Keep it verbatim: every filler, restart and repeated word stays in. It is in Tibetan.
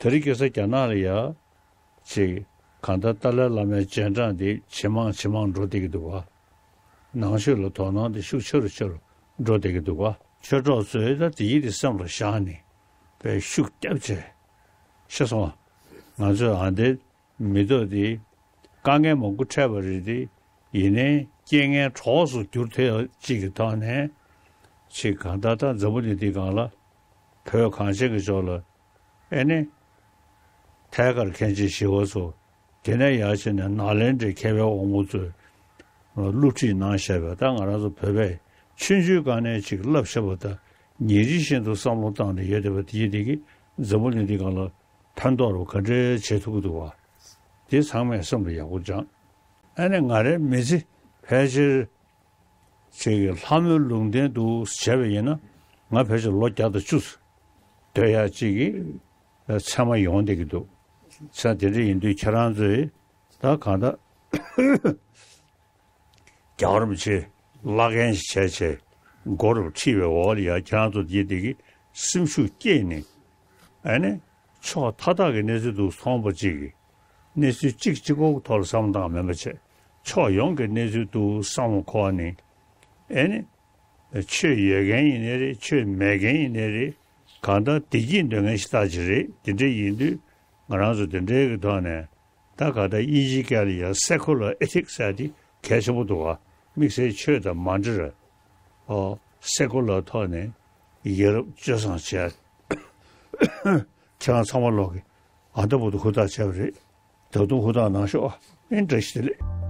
ད་རེས་ཁ་སང་རྒྱ་ནག་ལ་ཡ་ཅིག་གང་ལྟར་ཏཱ་ལའི་བླ་མའི་རྗེས་འབྲང་དེ་ཇེ་མང་ཇེ་མང་འགྲོ་བསྡད་ཀྱི་འདུག་ག། ནང་ཆོས་ལ་དོ་སྣང་དེ་ཤུགས་ཆེ་རུ་ཆེ་རུ་འགྲོ་བསྡད་ཀྱི་འདུག་ག། ཆོས་གྲོགས་ཚོས་ད་དེ་ཡིད་དེ་སེམས་ལ་བཞག་ནས་དཔེ་ཤུགས་བརྒྱབ་བྱས། ཤེས་སོང་ང་། ང་ཚོས་ཨ་འདི་མི་ཐོག་དེ་དཀའ་ངལ་མང་པོ་འཕྲད་པ་རེད་དེ། ཡིན་ནའི་རྐྱེན་ངན་གྲོགས་སུ་འགྱུར་ཐུབ་ཡ་གཅིག་གི་ཐོག་ནས། ཅིག་གང་ལྟར་ད་འཛམ་བུ་གླིང་འདི་སྒང་ལ་བོད་གངས་ཅན་གྱི་ཕྱོགས་ལ་ཨེ་ནི་ཐད་ཀར་མཁན་ཆེན་ཞི་བ་འཚོ། དེ་ནས་ཡར་བྱས་ནས་ནཱ་ལེནྡྲའི་མཁས་པའི་དབང་པོ་ཚོས་སློབ་ཁྲིད་གནང་བཞག་པའི་ད་ང་རང་ཚོ་བོད་པས་ཆུང་ཆུང་སྒང་ནས་ཅིག་བསླབ་བཞག་པ་དང་ཉིན་རེ་བཞིན་དུ་བསམ་བློ་བཏང་ནས་ཡོད་བསྡད་པ་དེ་ཡིན་དེ་གིས་འཛམ་བུ་གླིང་འདི་སྒང་ལ་ཕན་ཐོགས་རུ་ག་འདྲས་བྱེད་ཐུབ་ཀྱི་འདུག་བ། དེ་ཚང་མས་སེམས་ལ་ཡག་པོ་སྦྱངས། ཨ་ནི་ང་རའི་མི་ཚེ་ཕལ་ཆེར་ཅིག་གི་ལྷ་མོའི་ལུང་བསྟན་དུ་བྱས་པ་ཡིན་ན་ང་ཕལ་ཆེར་ལོ་བརྒྱ་དང་བཅུ་སྡོད་ཡག་ཅིག་གི་ཚད་མ་ཡོང་བསྡད་ཀྱི་འདུག། ཚད་དེ་འདྲ་ཡིན་དུས་ཁྱེད་རང་ཚོས་ད་གང་ལྟར་རྒྱལ་བ་རིན་པོ་ཆེ་བླ་རྒན་ཞིག་བྱས་བྱས་མགོ་རུ་ཁྲིད་པའི་འོག་ལ་ཡ་ཁྱེད་རང་ཚོ་དེ་དེ་གི་སེམས་ཤུགས་སྐྱེད་ནས་ཨ་ནི་ཕྱོགས་མཐའ་དག་གི་གནས་ཚུལ་དུ་སོང་པ་ཅིག་གི་གནས་ཚུལ་གཅིག་གཅིག་པོ་གི་ཐོག་ལ་བསམ་བློ་བཏང་མེད་པ་བྱས་ཕྱོགས་ཡོངས་ཀྱི་གནས་ཚུལ་དུ་བསམ་བློ་འཁོར་ནས་ཨ་ནི་ཆོས་ཡོད་མཁན་ཡིན་ནའི་རེད། ཆོས་མེད་མཁན་ཡིན་ནའི་རེད། གང་ལྟར་བདེ་སྐྱིད་འདོད་མཁན་ཞིག་ལྟ་ཅི་རེད། དེ་འདྲ་ཡིན་དུས་ང་རང་ཚོ་དེ་འདྲའི་གི་ཐོག་ནས་ད་ག་ད་དབྱིན་ཇིའི་སྐད་ལ་ཡང་སེ་ཁུ་ལར་ཨེ་ཐིག་ཟེར་དེ་གལ་ཆེན་པོ་འདུག་ག། དམིགས་བསལ་ཆོས་དང་མ་འབྲེལ་བའི་ཨོ་སེ་ཁུ་ལར་ཐོག་ནས་ཡ་རབས་སྤྱོད་བཟང་བྱས། ཁྱེད་རང་ཚང་མ་ལོག་གི་ཨ་ད་བུ་དུ་ཧུར་ཐག་བྱས་པ་རེད། ད་དུང་ཧུར་ཐག་གནང་ཤོག་ཨ། ཨེ་བཀྲ་ཤིས་བདེ་ལེགས།